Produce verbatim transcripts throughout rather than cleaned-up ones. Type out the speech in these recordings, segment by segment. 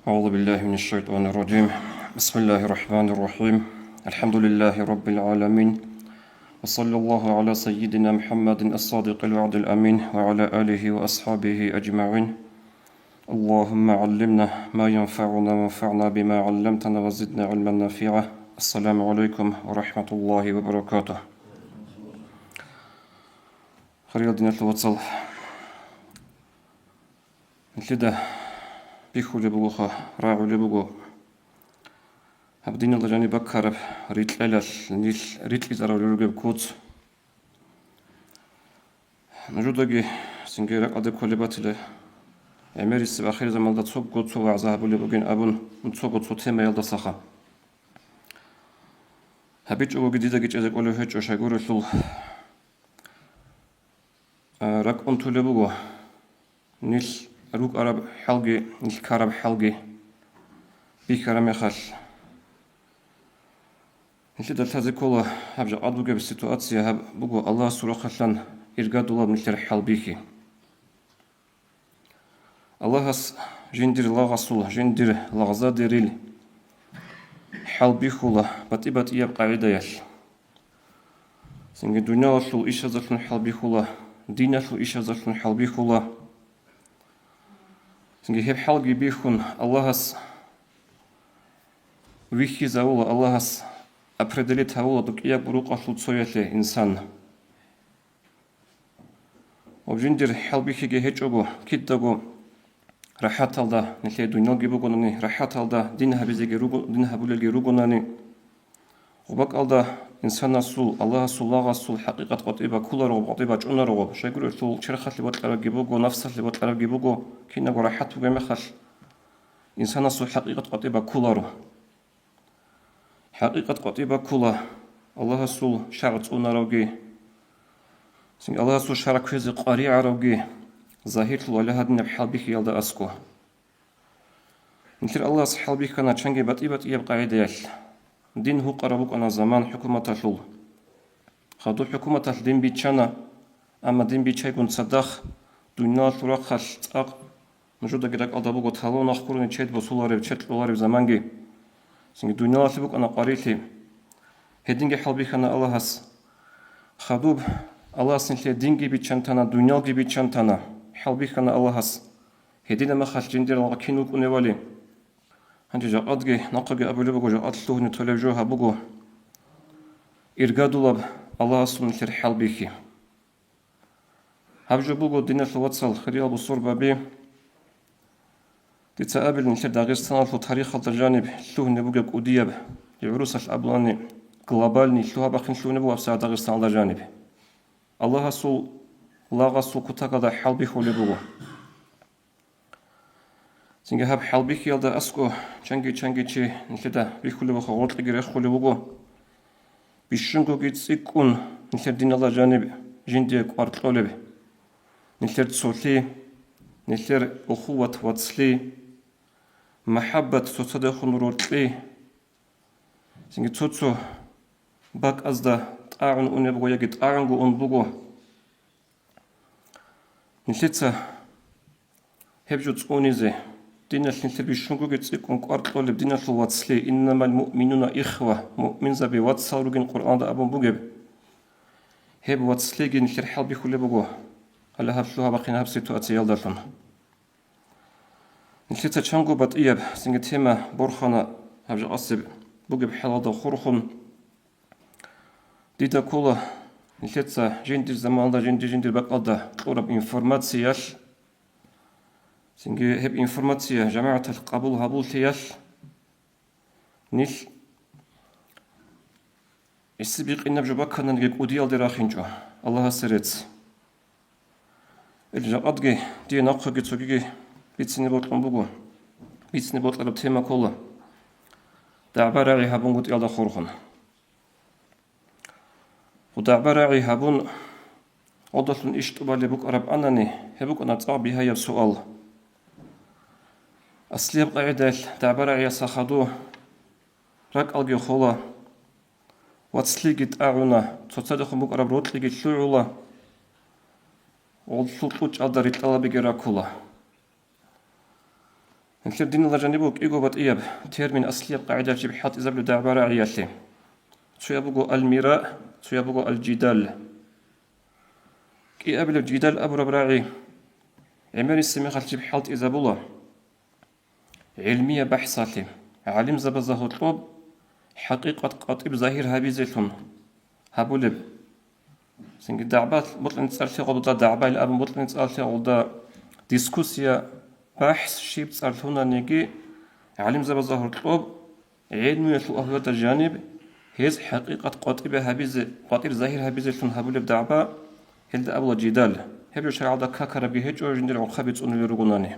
أعوذ بالله من الشيطان الرجيم. بسم الله الرحمن الرحيم. الحمد لله رب العالمين. وصلى الله على سيدنا محمد الصادق الوعد الأمين وعلى آله وأصحابه أجمعين. اللهم علمنا ما ينفعنا وانفعنا بما علمتنا وزدنا علما نافعا. السلام عليكم ورحمة الله وبركاته. Хириял диналъул вацал, нилъеда бихьулеб бугоха, рагӀулеб буго гьаб диналда жаниб баккараб рикьелалъ нилъ рикьизарулел ругеб куц. Нужедаги цинги ракӀалде кколеб батила, гӀемерисеб ахирзаманалда цого цо вагӀза гьабулеб бугин абун, цого цо темаялдасаха. ГьабичӀогоги дидаги чӀезе кӀолев гьечӀо, щайгурелъул, а, ракӀ унтулеб буго нилъ рукӀараб хӀалги, нилъ ккараб хӀалги бихьараб мехалъ. Нилъеда лъазе ккола гьаб жакъа бугеб ситуация, гьаб буго Аллагьасул рахъалъан иргадулаб нилъер хӀалбихьи. Аллагьас жиндир лагъасул, жиндир лагъзадерил хӀалбихьула батӀи-батӀияб къагӀидаялъ. Цинги дуниялалъул ишазалъун хӀалбихьула, диналъул ишазалъун хӀалбихьула. Цинги гьеб хӀалги бихьун, Аллагьас вихьизавула, Аллагьас определить гьавула дукӀияб рукъалъул цоялъе инсан. Ва жиндир хӀалбихьиги гьечӀого, кидаго рахӀаталда, нилъее дуниялги бугонани, рахӀаталда дин гьабизеги руго-, дин гьабулелги ругонани, гъубакӀалда инсанасул, Аллагьасул лагъасул хӀакъикъат къватӀибе кколаро, къватӀибе чӀунаро, щайгурелъул черхалъе бокьарабги буго, нафсалъе бокьарабги буго, кинабго рахӀат бугеб мехалъ, инсанасул хӀакъикъат къватӀибе кколаро. ХӀакъикъат къватӀибе ккола Аллагьасул шаргӀ цӀунаравги, цинги Аллагьасул шаргӀ кквезе къваригӀаравги, загьирлъул валагьадинаб хӀалбихьиялда аскӀо. Нилъер Аллагьас хӀалбихьана чанги батӀи-батӀияб къагӀидаялъ. Дин гьукъараб букӀана заман хӀукуматалъул. Хадуб хӀукуматалъ дин биччана, амма дин биччайгун цадахъ дуниялалъул рахъалъ цӀакъ нужедаги ракӀалда буго талон ахкурони чед босулареб, чед кьолареб заманги. Цинги дуниялалъе букӀана къварилъи. Гьединги хӀалбихьана Аллагьас. Хадуб Аллагьас нилъее динги биччан тана, дуниялги биччан тана. ХӀалбихьана Аллагьас. Гьединаб мехалъ жиндир лагъ кин вукӀуневали? Гьанже жакъадги нахъеги абулеб буго, жакъад лъугьине толеб жо гьаб буго. Иргадулаб Аллагьасул нилъер хӀалбихьи. Гьаб жо буго, диналъул вацал, хириял бусурбаби. Дица абилин, нилъер Дагъистаналъул тарихалда жаниб лъугьине бугеб кӀудияб, гӀурусалъ абулани, глобальный лъугьа-бахъин лъугьине буго гьабсагӀат Дагъистаналда жаниб. Аллагьасул лагъасул кутакалда хӀалбихьулеб буго. Цинги гьаб хӀалбихьиялда аскӀо чанги-чанги чи нилъеда бихьулеб буго, гъоркьеги рехулеб буго. Бищунгоги цӀикӀкӀун нилъер диналда жаниб жиндие кӀвар кьолеб. Нилъер цолъи, нилъер ухуват-вацлъи, махӀаббат цоцадехун рокьи, цинги цо-цо бакӀазда тӀагӀун унеб буго яги тӀагӀунго ун буго. Нилъеца гьеб жо цӀунизе, диналъ нилъер бищунгоги цӀикӀкӀун кӀвар кьолеб диналъул вацлъи, «Иннамал муъминуна ихва», муъминзаби вацал ругин Къуръанда абун бугеб. Гьеб вацлъиги нилъер хӀалбихьулеб буго, гьале гьаб лъугьа-бахъин гьаб ситуациялдалъун. Нилъеца чанго батӀияб цинги тема борхана гьаб жакъасеб бугеб хӀалалда хурхун. Дида ккола нилъеца жиндир заманалда жинди-жиндир бакӀалда кьураб информациялъ, цинги гьеб информация жамагӀаталъ къабул гьабуллъиялъ, нилъ гӀиси-бикъинаб жо баккананиги кӀудиялде рахинчӀо, Аллагьасе рецц. Ил жакъадги дие нахъеги цогиги бицине бокьун буго. Бицине бокьараб тема ккола дагӀба-рагӀи гьабунгутӀиялда хурхун. ГьудагӀба-рагӀи гьабун, гьодалъун иш тӀубалеб букӀараб анани, гьеб букӀана цӀакъ бигьаяб суал. Аслияб къагӀидаялъ дагӀба-рагӀияса хадуб ракӀалги хола, вацлъиги тӀагӀуна, цоцадехун букӀараб рокьиги лъугӀула, гъолъул кьучӀалда рикьалабиги раккула. Нилъер диналда жаниб буго кӀиго батӀияб термин аслияб къагӀидаялъ жиб хӀалтӀизабулеб дагӀба рагӀиялъе. Цояб буго аль-мира, цояб буго аль-жидал. КӀиабилеб жидал абураб рагӀи гӀемерисеб мехалъ жиб хӀалтӀизабула гӀилмияб бахӀсалъе, гӀалимзабазда гьоркьоб хӀакъикъат къватӀиб загьир гьабизелъун гьабулеб. Цинги дагӀба бокьун цӀар лъегӀолда, дагӀбайилан абун бокьун цӀар лъегӀолда дискуссия, бахӀс щиб цӀар лъунаниги, гӀалимзабазда гьоркьоб гӀелмуялъул агьлуялда жаниб гьез хӀакъикъат къватӀибе гьабизе, къватӀиб загьир гьабизелъун гьабулеб дагӀба, гьелда абула жидал. Гьеб жо шаргӀалда какарабги гьечӀо, жиндир гӀурхъаби цӀунулел ругонани.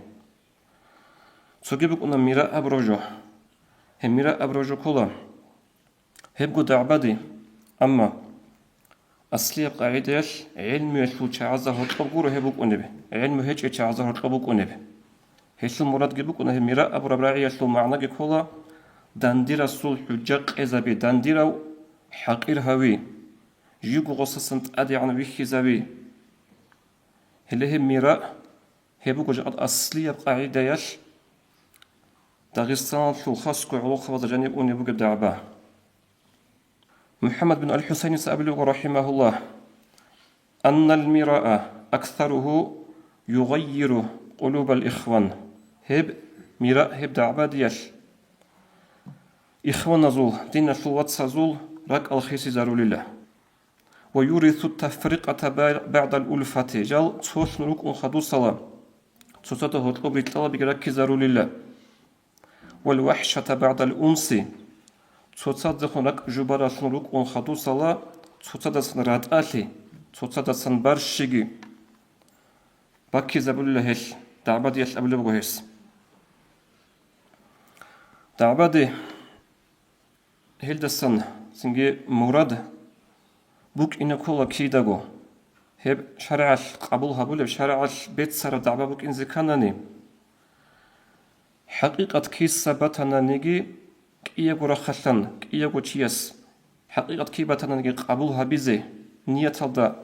Цоги букӀуна мира абураб жо. Гьеб мира абураб жо ккола. Гьебго дагӀбади, амма аслияб къагӀидаялъ гӀелмуялъул чагӀазда гьоркьоб гуро гьеб букӀунеб, гӀелму гьечӀел чагӀазда гьоркьоб букӀунеб. Гьелъул мурадги букӀуна гьеб мира абураб рагӀиялъул магӀнаги ккола: дандирасул хӀужа къезаби, дандирав хӀакъир гьави, живго гъосасан тӀадегӀан вихьизави. Гьеле гьеб мира, гьеб буго жакъа аслияб къагӀидаялъ Дагъистаналъул хасго гӀолохъабазда жаниб унеб бугеб дагӀба. МухӀаммад бин аль-ХӀусайница абулеб буго, рахимагьуллагь: «Аннал мираа аксаругьу югъаййиру къулубал ихван». Гьеб мира, гьеб дагӀбадиялъ ихваназул, диналъул вацазул ракӀал хисизарулила. «Ва юрису тафрикъата ба-, багӀдал улфати», жал цолъун рукӀун хадусала, цоцазда гьоркьоб рикьалабиги раккизарулила. «Вал вахӀшата багӀдал унси», цоцаздехун ракӀ жубаралъун рукӀун хадусала, цоцадасан ратӀалъи, цоцадасан барщиги баккизабулила гьелъ, дагӀбадиялъ абулеб буго гьес. ДагӀбади Гьелдасан цинги мурад букӀине ккола кидаго. Гьеб шаргӀалъ къабул гьабулеб, шаргӀалъ беццараб дагӀба букӀинзе кканани, хӀакъикъат киса батананиги, кӀиябго рахъалъан, кӀиябго чияс хӀакъикъат кий батананиги къабул гьабизе нияталда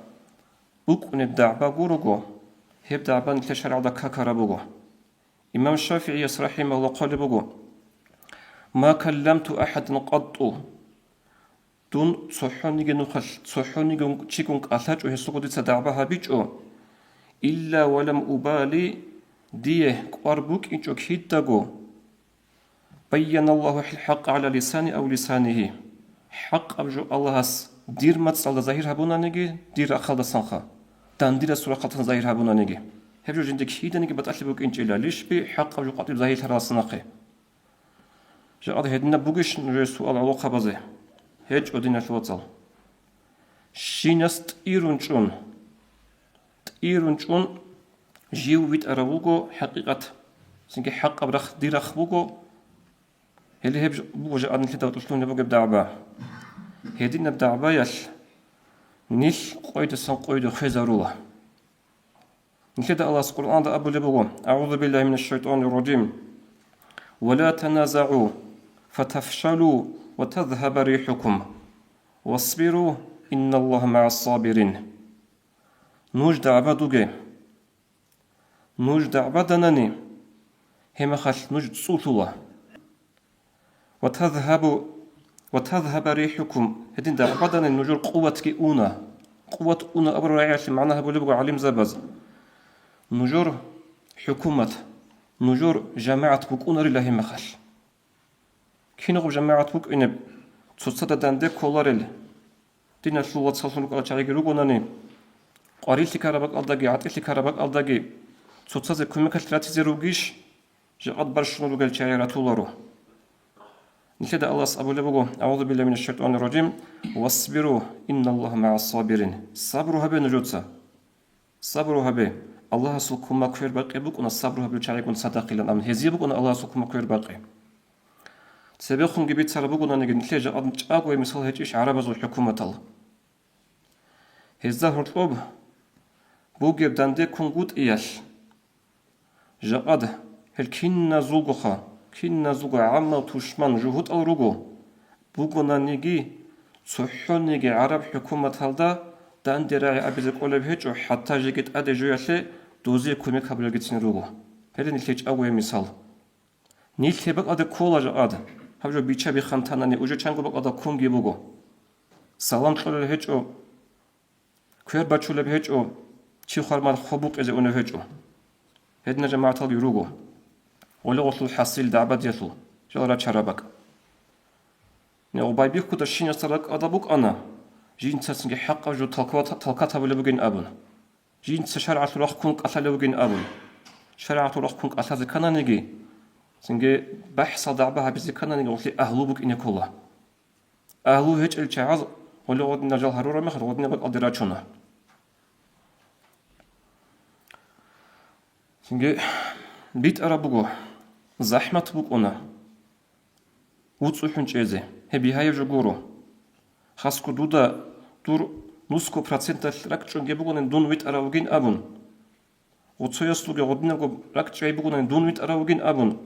букӀунеб дагӀба гурого, гьеб дагӀба нилъер шаргӀалда какараб буго. Имам ШафигӀияс, рахимагьуллагь, хъвалеб буго: «Ма калламту ахӀадан къатту». Дун цохӀониги нухалъ, цохӀониги чигун кӀалъачӀо, гьесухъ дица дагӀба гьабичӀо, «илла ва лам убали», дие кӀвар букӀинчӀо кидаго, «байяналлагьу хӀакъа гӀала лисани ав лисанигьи», хӀакъаб жо Аллагьас дир мацӀалда загьир гьабунаниги, дир рахъалдасанха, дандирасул рахъалдасан загьир гьабунаниги. Гьеб жо жинда киданиги батӀалъи букӀинчӀила, лишби хӀакъаб жо къватӀиб загьирлъаралдаса нахъе. Жакъа гьединаб бугищ нужее суал гӀолохъабазе? ГьечӀо, диналъул вацал. Щинас тӀирун чӀун, тӀирун чӀун жив витӀарав вуго хӀакъикъат, цинги хӀакъаб рахъ дир рахъ буго, гьеле гьеб ж-, буго жакъа нилъеда батӀалъулъун бугеб дагӀба. Гьединаб дагӀбаялъ нилъ къойдасан къойде хвезарула. Нилъеда Аллагьас Къуръанда абулеб буго: «АгӀузу биллагьи минаш шайтӀанир ражим. Ва ла таназагӀу, фатафшалу ва тазгьаба рихӀукум. Васбиру, инналлагьа магӀас сабирин». Нуж дагӀбадуге. Нуж дагӀбаданани, гьебмехалъ нуж цӀулъула. «Ва тазгьабу, ва тазгьаба рихӀукум», гьедин дагӀбадани нужер къуватги уна. Къуват уна абураб рагӀиялъе магӀна гьабулеб буго гӀалимзабаз: нужер хӀукумат, нужер жамагӀат букӀунарила гьебмехалъ. Кинаб жамагӀат букӀинеб, цоцазда данде кколарел? Диналъул вацаллъун рукӀарал чагӀиги ругонани, къварилъи ккараб бакӀалдаги, гӀатӀилъи ккараб бакӀалдаги цоцазе кумекалъ ратизе ругищ? Жакъад барщун ругел чагӀи ратуларо. Нилъеда Аллагьас абулеб буго: «АгӀузу биллагьи минаш шайтӀанир ражим. Васбиру, инналлагьа магӀас сабирин». Сабру гьабе нужеца. Сабру гьабе. Аллагьасул кумек квербакъи букӀуна сабру гьабулел чагӀигун цадахъилан, амма гьезие букӀуна Аллагьасул кумек квербакъи. Цебехунги бицараб бугонаниги, нилъее жакъад чӀагояб мисал гьечӀищ гӀарабазул хӀукуматал? Гьезда гьоркьоб бугеб данде ккунгутӀиялъ, жакъад гьел киназулгоха, киназулго гӀаммал тушман жугьутӀал руго, бугонаниги, цохӀониги гӀараб хӀукуматалда данде рагӀи абизе кӀолеб гьечӀо, хӀатта жеги тӀаде жоялъе дозие кумек гьабулелгицин руго. Гьеле нилъее чӀагояб мисал. Нилъ гьеб бакӀалде ккола жакъад. Гьаб жо бича-биххантанани уже чанго бакӀалда ккунги буго. Салам кьолел гьечӀо, квер бачулеб гьечӀо, чи хвармал хоб букъизе унев гьечӀо. Гьедина жамагӀаталги руго. Гъоле-гъолъул хӀасил дагӀбадиялъул жал рачараб бакӀ. Нигъ байбихьуда щинасда ракӀалда букӀана, жинцасинги хӀакъаб жо талкават-, талкат гьабулеб бугин абун. Жинца шаргӀалъул рахъ ккун кӀалъалев вугин абун. ШаргӀалъул рахъ ккун кӀалъазе ккананиги, цинги бахӀсал дагӀба гьабизе ккананиги гъолъи агьлу букӀине ккола. Агьлу гьечӀел чагӀаз гъоле гъодинал жал гьарураб мехалъ гъодинаб бакӀалде рачуна. Цинги битӀараб буго, захӀмат букӀуна. ВуцӀцӀухӀун чӀезе, гьеб бигьаяб жо гуро. Хасго дуда дур нусго проценталъ ракӀчӀунги бугонани дун витӀарав вугин абун. Гъоцоясулги гъодинабго ракӀчӀей бугонани дун витӀарав вугин абун.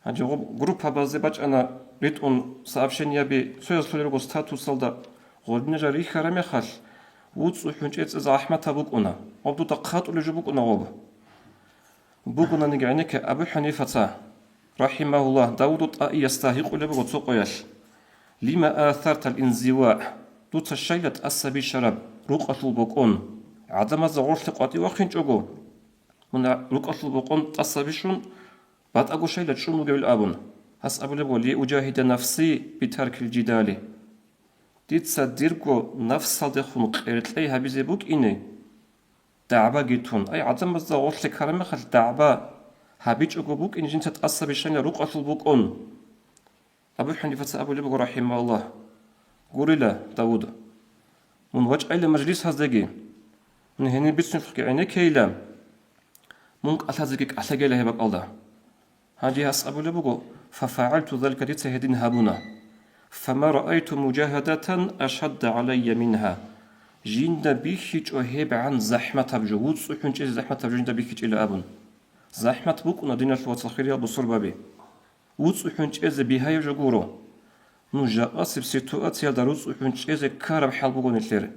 Гьанже гъоб группабазде бачӀана ритӀун сообщениеби, цояс лъолел руго статусалда, гъодинал жал рихьараб мехалъ, вуцӀцӀухӀун чӀезе захӀматаб букӀуна, гъоб дуда хъатӀулеб жо букӀуна гъоб. Бугонаниги гӀенекке Абу ХӀанифаца, рахӀимагьуллагь, Давуду ТӀаиясда гьикъулеб буго цо къоялъ: «Лима асартал инзиваъ?» Дуца щайла тӀаса бищараб рукъалъул бокӀон? ГӀадамазда гъорлъе къватӀив вахинчӀого, мун рукъалъул бокӀон тӀаса бищун, батӀаго щайла чӀун вугевил абун. Гьас абулеб буго: «Ли уджагьида нафси битаркил жидали». Дица дирго нафсалдехун къеркьей гьабизе букӀине, дагӀбаги тун. Ай, гӀадамазда гъорлъе ккараб мехалъ дагӀба гьабичӀого букӀин жинца тӀаса бищанила рукъалъул букӀун. Абу ХӀанифаца абулеб буго, рахӀимагьуллагь: «Гурила, Давуд, мун вачӀайила мажлисаздеги, мун гьениб бицунелъухъги гӀенеккейила, мун кӀалъазеги кӀалъагейила гьеб бакӀалда». Гьанже гьас абулеб буго: «ФафагӀалту залика», дица гьедин гьабуна. «Фама раайту мужагьадатан ашадда гӀалайя мингьа». Жинда бихьичӀо гьебгӀан захӀматаб жо, вуцӀцӀухӀун чӀезе захӀматаб жо жинда бихьичӀила абун. ЗахӀмат букӀуна, диналъул вацал, хириял бусурбаби. ВуцӀцӀухӀун чӀезе бигьаяб жо гуро. Ну, жакъасеб ситуациялда руцӀцӀухӀун чӀезе ккараб хӀал буго нилъер.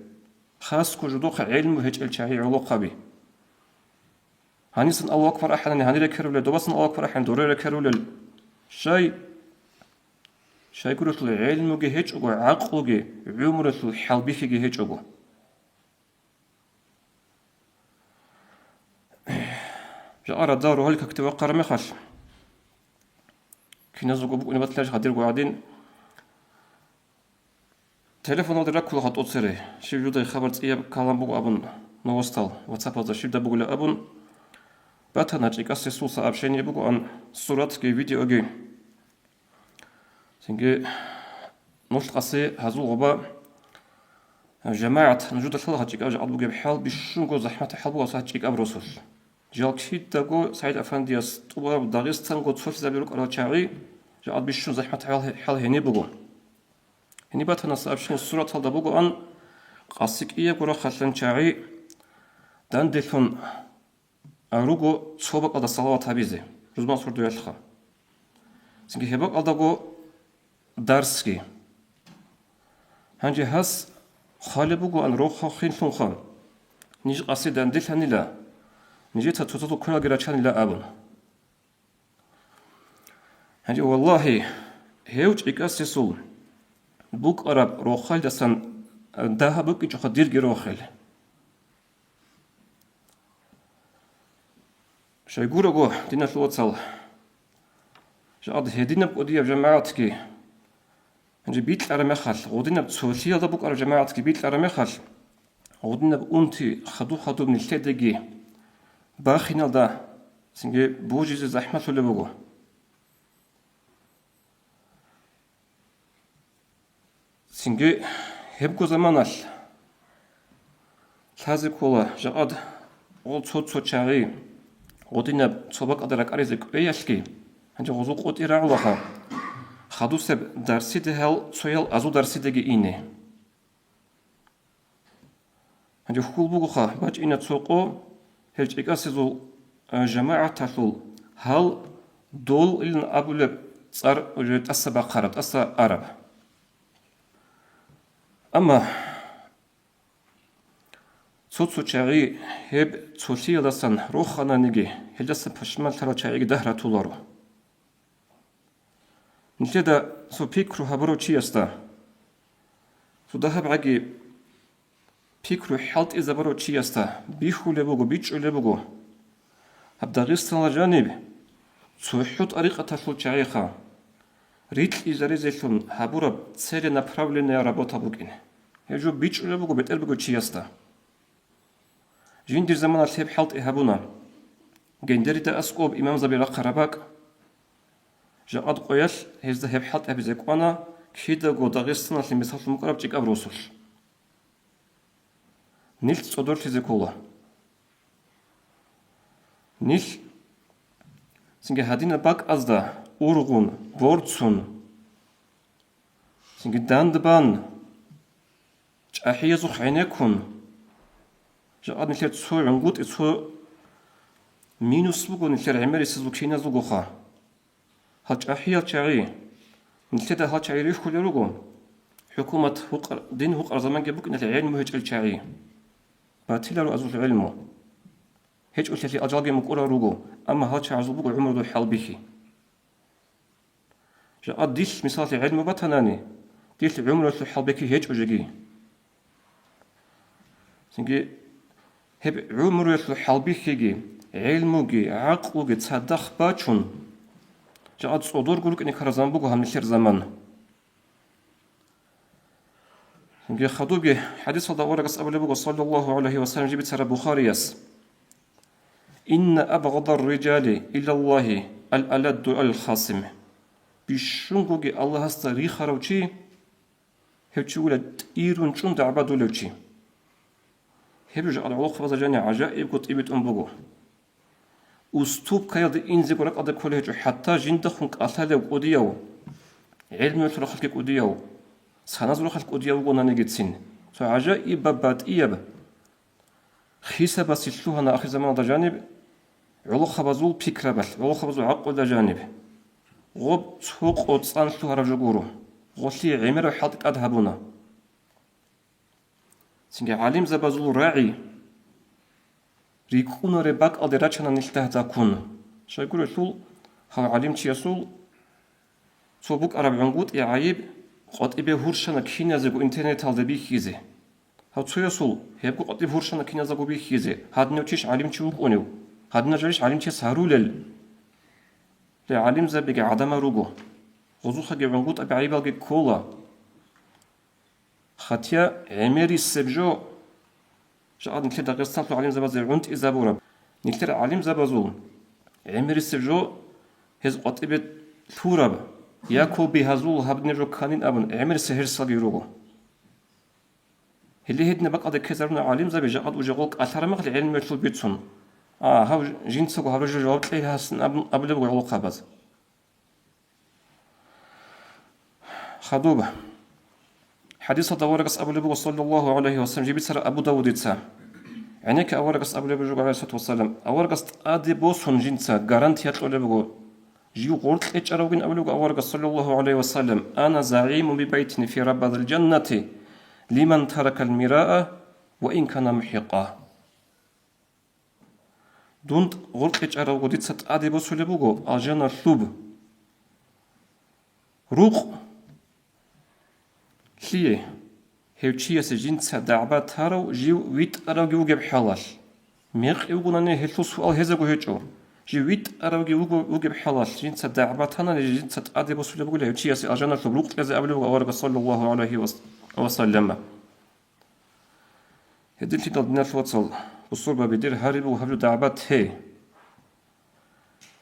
Хасго жодохъа гӀелму гьечӀел чагӀи гӀолохъаби. Гьанисан Аллагьу акбар ахӀанани гьанире ккерулел, добасан Аллагьу акбар ахӀанани дорере ккерулел. Щай? Щайгурелъул гӀелмуги гьечӀого, гӀакълуги, гӀумрулъул хӀалбихьиги гьечӀого. Жакъа радал рогьел какде вахъараб мехалъ, киназего букӀунеб батиларищ гьадирго гӀадин, телефоналда раккула хатӀоцере, щиб жудай хабар цӀияб калам буго абун, новостал, ватсапазда щибда бугила абун, батана чӀикӀасесул сообщение бугоан, суратги, видеоги. Цинги нух къаси гьазул гъоба, жамагӀат, нужеда лъала гьачӀикӀаб жакъад бугеб хӀал, бищунго захӀмат хӀал буго гьачӀикӀаб росулъ. Жал кидаго СагӀид Афандияс тӀубараб Дагъистанго цолъизаби рукӀарал чагӀи, жакъад бищун захӀмат хӀал, хӀал гьениб буго. Гьениб батана сообщение сураталда бугоан, къаси кӀиябго рахъалъан чагӀи данделъун руго цо бакӀалда салават гьабизе, рузман сордоялъха. Цинги гьеб бакӀалдаго дарсги. Гьанже гьас хъвалеб бугоан рохъахъинлъунха, ниж къаси данделъанила, нижеца цоцазул квералги рачанила абун. Гьанже, валлагьи, гьев чӀикӀасесул букӀараб рохалдасан дагьаб букӀинчӀоха дирги рохел. Щайгурого, диналъул вацал, жакъад гьединаб кӀудияб жамагӀатги, гьанже бикьараб мехалъ, гъудинаб цолъиялда букӀараб жамагӀатги бикьараб мехалъ, гъудинаб унти хадуб-хадуб нилъедаги бахиналда цинги божизе захӀмалъулеб буго. Цинги гьебго заманалъ лъазе ккола жакъад гъол цо-цо чагӀи гъудинаб цо бакӀалда ракӀаризе кӀвеялъги, гьанже гъозул къотӀи рагӀулаха, хадусеб дарсиде гьал цоял азул дарсидеги ине. Гьанже хьул бугоха, бачӀина цо къо, гьел чӀикӀасезул, а, жамагӀаталъул гьал дол илан абулеб цӀар уже тӀаса бахъараб, тӀаса араб. Амма цо-цо чагӀи гьеб цолъиялдасан рохананиги, гьелдасан пашманлъарал чагӀиги дагь ратуларо. Нилъеда цо пикру гьабурав чиясда, цо дагьаб гӀаги пикру хӀалтӀизабурав чиясда бихьулеб буго, бичӀчӀулеб буго. Гьаб Дагъистаналда жаниб цохӀо тӀарикъаталъул чагӀиха рикьизаризелъун гьабураб целенаправленная работа букӀин. Гьеб жо бичӀчӀулеб буго бетӀер бугев чиясда. Жиндир заманалъ гьеб хӀалтӀи гьабуна. Гендерида аскӀоб имамзаби рахъараб бакӀ. Жакъад къоялъ гьезда гьеб хӀалтӀи гьабизе кӀвана кидаго Дагъистаналъе мисаллъун букӀараб ЧӀикӀаб росулъ. Нилъ цӀодорлъизе ккола. Нилъ цинги гьадинаб бакӀазда ургъун, борцун, цинги дандбан, чӀахӀиязухъ гӀенеккун, жакъа нилъер цо гӀунгутӀи, цо минус буго нилъер гӀемерисезул киназулгоха. Гьал чӀахӀиял чагӀи, нилъеда гьал чагӀи рихьулел руго, хӀукумат гьукъар-, дин гьукъар заманги букӀиналъе гӀелму гьечӀел чагӀи. Батиларо азул гӀелму. ГьечӀолъиялъе ажалги мукӀурал руго, амма гьал чагӀазул буго гӀумрудул хӀалбихьи. Жакъа дилъ, мисаллъи, гӀелму батанани, дилъ гӀумруялъул хӀалбихьи гьечӀо жеги. Цинги гьеб гӀумруялъул хӀалбихьиги, гӀелмуги, гӀакълуги цадахъ бачун, жакъа цӀодорго рукӀине ккараб заман буго гьаб нилъер заман. Цинги хадубги хӀадисалда аварагас абулеб буго, саллаллагьу гӀалайгьи ва саллам, жиб бицараб Бухарияс: «Инна абгъадар риджали илаллагьи ал-аладду ал-хасим». Бищунгоги Аллагьасда рихарав чи, гьев чи вула тӀирун чӀун дагӀбадулев чи. Гьеб жо гӀолохъабазда жаниб гӀажаибго тӀибитӀун буго. Уступкаялде инзего ракӀалде кколей гьечӀо, хӀатта жиндахун кӀалъалев кӀудияв, гӀелмуялъул рахъалъги кӀудияв, саназул рахъалъ кӀудияв вугонаниги цин, цо гӀажаибаб батӀияб хисабасе лъугьана ахирзаманалда жаниб гӀолохъабазул пикрабалъ, гӀолохъабазул гӀакълуялда жаниб. Гъоб цо къоцӀан лъугьараб жо гуро, гъолъие гӀемераб хӀалтӀи тӀад гьабуна. Цинги гӀалимзабазул рагӀи рикӀкӀунареб бакӀалде рачана нилъ дагь-дагьккун. Щайгурелъул, гьав гӀалимчиясул цо букӀараб гӀунгутӀи гӀайиб къватӀибе гьурщана киназего интернеталда бихьизе. Гьав цоясул гьебго къватӀиб гьурщана киназего бихьизе, гьадинав чищ гӀалимчи вукӀунев, гьадинав жарищ гӀалимчияс гьарулел. Ле, гӀалимзабиги гӀадамал руго, гъозухъаги гӀунгутӀаби гӀайибалги ккола. Хатия гӀемерисеб жо, жакъа нилъер Дагъистаналъул гӀалимзабазе гӀунтӀизабураб, нилъер гӀалимзабазул гӀемерисеб жо гьез къватӀибе лъураб, якоби гьазул гьабнеб жо кканин абун, гӀемерисеб гьерсалги руго. Гьеле гьединаб бакӀалде ккезаруна гӀалимзаби, жакъа уже гъол кӀалъараб мехалъ гӀелмуялъул бицун. А, гьав жинцаго гьаб жо жаваб кьей гьасин абун абулеб гӀолохъабаз. Хадуб. ХӀадисалда аварагас абулеб буго, саллаллагьу гӀалайгьи ва саллам, жиб бицараб Абу Давудица. ГӀенекке аварагас абулеб буго, гӀалайгьиссалату вассалам, аварагас тӀаде босун жинца гарантия кьолеб буго. Жив гъоркье чӀаравгин абулеб буго аварагас, саллаллагьу гӀалайгьи ва саллам: «Ана загӀимун би байтин фи рабадил жаннати лиман таракал мираа ва ин кана мухӀикъа». Дун гъоркье чӀаравго дица тӀаде босулеб буго алжана лъуб. Рукъ лъие? Гьев чиясе жинца дагӀба тарав жив витӀаравги вугеб хӀалалъ. Мекъи вугонани гьелъул суал гьезего гьечӀо. Жив витӀаравги вуго-, вугеб хӀалалъ, жинца дагӀба танани жинца тӀаде босулеб бугила гьев чиясе алжана лъуб рукъ кьезе абулеб буго аварагас, саллаллагьу гӀалайгьи ва саллама. Гьединлъидал, диналъул вацал, бусурбаби, дир гьари буго гьаб жо дагӀба те.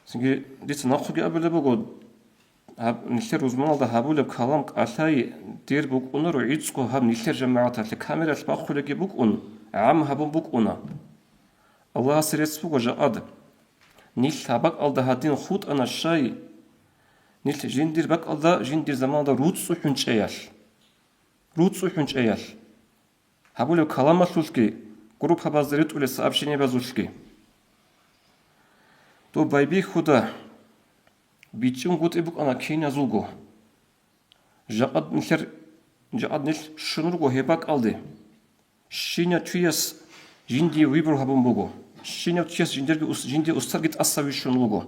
Цинги дица нахъеги абулеб буго, гьаб нилъер рузманалда гьабулеб калам кӀалъай дир букӀунаро гӀицӀго гьаб нилъер жамагӀаталъе, камералъ бахулебги букӀун, гӀам гьабун букӀуна. Аллагьасе рецц буго жакъад. Нилъ гьаб бакӀалда гьадин хутӀана щай? Нилъ жиндир бакӀалда, жиндир заманалда руцӀцӀухӀун чӀеялъ. РуцӀцӀухӀун чӀеялъ. Гьабулеб каламалъулъги, группабазда ритӀулел сообщениябазулъги. Доб байбихьуда бичӀчӀунгутӀи букӀана киназулго. Жакъад нилъер, жакъад нилъ щун руго гьеб бакӀалде. Щинав чияс жиндие выбор гьабун буго. Щинав чияс жиндирги ус-, жиндие устарги тӀаса вищун вуго.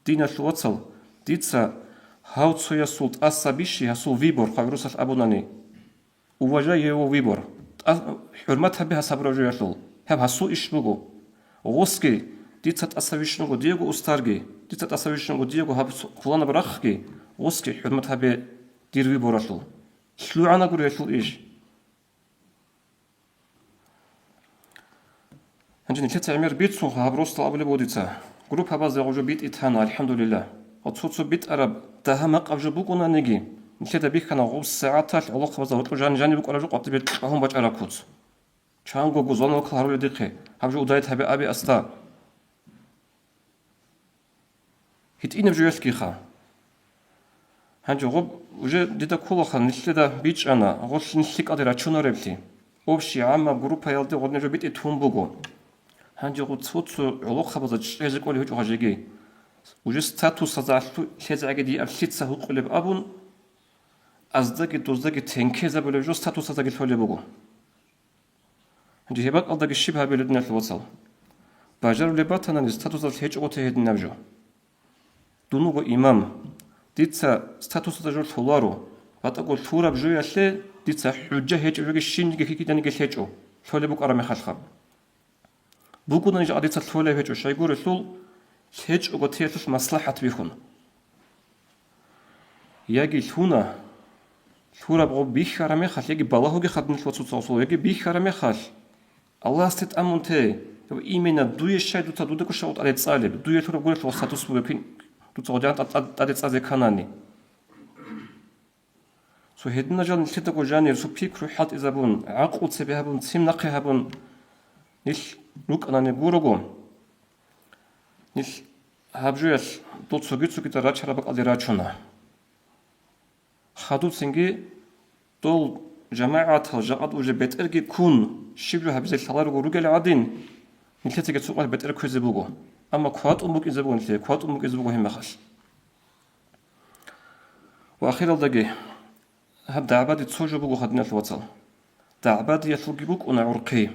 Диналъул вацал, дица Гьав цоясул тӀаса бищи гьасул выбор, хъа гӀурусалъ абунани, уважай его выбор. ТӀа-, хӀурмат гьабе гьас гьабураб жоялъул. Гьаб гьасул иш буго. Гъосги, дица тӀаса вищунго диего устарги, дица тӀаса вищунго диего гьаб цо-, пуланаб рахъги, гъосги хӀурмат гьабе дир выборалъул. ЛъугӀана гури гьелъул иш. Гьанже нилъеца гӀемер бицунха гьаб росдал абулеб буго дица. Группабазда гъужо битӀи тана, алхӀамдулиллагь. Ва цо-цо битӀараб дагьа-макъаб жо букӀунаниги, нилъеда бихьана гъуб сагӀаталъ гӀолохъабазда гьоркьо жани-жани букӀараб жо къватӀибе кьагьун бачӀараб куц. Чанго гузан вокал гьарулел дихъе, гьаб жо удайт гьабе аби асда. ГьитӀинаб жоялъгиха. Гьанже гъоб уже дида кколаха, нилъеда бичӀчӀана, гъолъ нилъ лъикӀалде рачунареблъи. Общий гӀаммаб группаялде гъодинаб жо битӀи тун буго. Гьанже гъо цо-цо гӀолохъабазда чӀезе кӀолей гьечӀо гьажеги. Уже статусазда лъу-, лъезегӀаги диаб лъица гьукъулеб абун, аздаги доздаги тенкезабулеб жо статусаздаги лъолеб буго. Гьанже гьеб бакӀалдаги щиб гьабилеб, диналъул вацал? Бажарулеб батанани статусалъ гьечӀого те гьединаб жо. Дун вуго имам. Дица статусалда жо лъоларо, батӀаго лъураб жоялъе дица хӀужжа гьечӀеб жоги щинниги кикиданиги лъечӀо, лъолеб букӀараб мехалъха. БукӀунани жакъа дица лъолеб гьечӀо, щайгурелъул лъечӀого теялъулъ маслахӀат бихьун. Яги лъуна, лъураб гъоб бихьараб мехалъ, яги балагьуги хаднилъ ва цоцаусул, яги бихьараб мехалъ, Аллагьасде тӀамун те, имена дуе щай дуца дудаго щай тӀаде цӀалеб, дуе лъураб гурелъул статус бугеб кин, дуца гъодигӀан тӀад-, тӀад-, тӀаде цӀазе кканани. Цо гьединал жал нилъедаго жанир цо пикру хӀалтӀизабун, гӀакълу цебе гьабун, цин нахъе гьабун, нилъ рукӀанани гурого, нилъ гьаб жоялъ дол цоги-цогидал рачараб бакӀалде рачуна. Хадубцинги дол жамагӀатал жакъад уже бетӀерги ккун, щиб жо гьабизе лъаларого ругел гӀадин, нилъецаги цо къваригӀ бетӀер кквезе буго. Амма кватӀун букӀизе буго нилъее, кватӀун букӀизе буго гьеб мехалъ. Ва ахиралдаги, гьаб дагӀбаде цо жо буго, диналъул вацал. ДагӀбадиялъулги букӀуна гӀурхъи.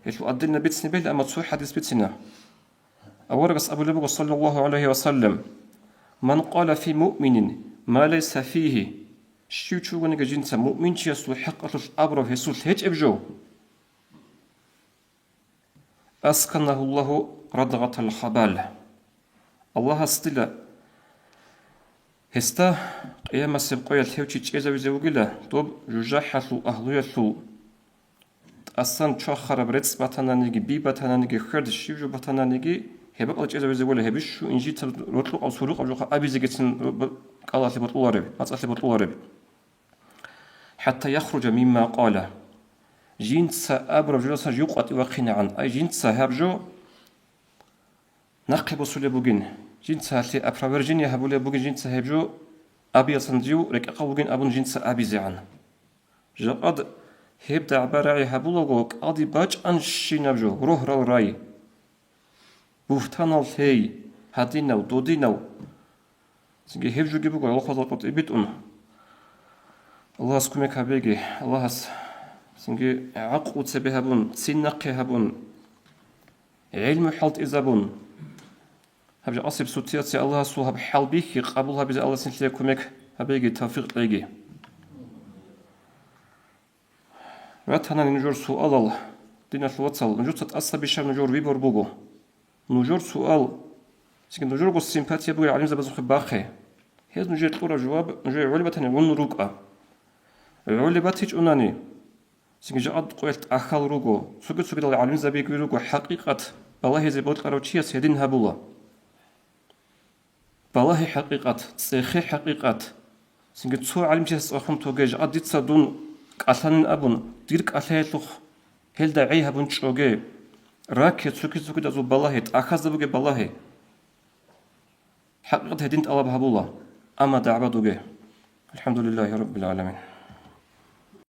Гьелъул отдельно бицни бегьла, амма цо хӀадис бицина. Аварагас абулеб буго, саллаллагьу гӀалайгьи ва саллам: «Ман къала фи муъминин ма лайса фигьи», щив чи вугониги жинца муъминчиясул хӀакъалъулъ абураб гьесулъ гьечӀеб жо, «Асканагьуллагьу радгъатал хабал». Аллагьас дила гьесда къиямасеб къоялъ гьев чи чӀезавизе вугила доб жужахӀалъул агьлуялъул. ТӀасан чвахараб рецц батананиги, би батананиги, хьверд щиб жо батананиги, гьеб бакӀалда чӀезавизе вугила, гьебищу инжитаб рокьукъаб сурукъаб жоха абизегицин кӀалалъе бокьулареб, мацӀалъе бокьулареб. «ХӀатта яхружа мимма къала». Жинца абураб жодасан жив къватӀив вахъинегӀан, ай, жинца гьаб жо нахъе босулеб бугин, жинца гьалъе опровержение гьабулеб бугин, жинца гьеб жо абиялсан жив рекӀехъав вугин абун жинца абизегӀан. Жакъад гьеб дагӀба-рагӀи гьабулаго, кӀалдиб бачӀанщинаб жо, рогьарал рай. Бугьтанал лъей, гьадинав, додинав. Цинги гьеб жоги буго гӀолохъабазда къватӀибе битӀун. Аллагьас кумек гьабеги, Аллагьас цинги гӀакълу цебе гьабун, цин нахъе гьабун, гӀелму хӀалтӀизабун. Гьаб жакъасеб ситуация Аллагьасул гьаб хӀал бихьи, къабул гьабизе Аллагьас нилъее кумек гьабеги, тавфикъ кьеги. Ратанани нужер суалал, диналъул вацал, нужеца тӀаса бищараб нужер выбор буго. Нужер суал, цинги нужерго симпатия бугел гӀалимзабазухъе бахъе. Гьез нужее кьураб жаваб нужее гӀолеб батани гӀун рукӀа. ГӀолеб батичӀунани, цинги жакъад къоялъ тӀахьал руго, цоги-цогидал гӀалимзабиги руго, хӀакъикъат балагьизе бокьарав чияс гьедин гьабула. Балагье хӀакъикъат, цӀехе хӀакъикъат. Цинги цо гӀалимчияс цӀехун тоге, жакъа дица дун кӀалъанин абун, дир кӀалъаялъухъ гьелда гӀей гьабун чӀоге. Ракке цоги-цогидазул балагье, тӀахьазда бугеб балагье. ХӀакъикъат гьедин тӀалаб гьабула, амма дагӀба доге. АлхӀамдулиллагьи раббил гӀаламин.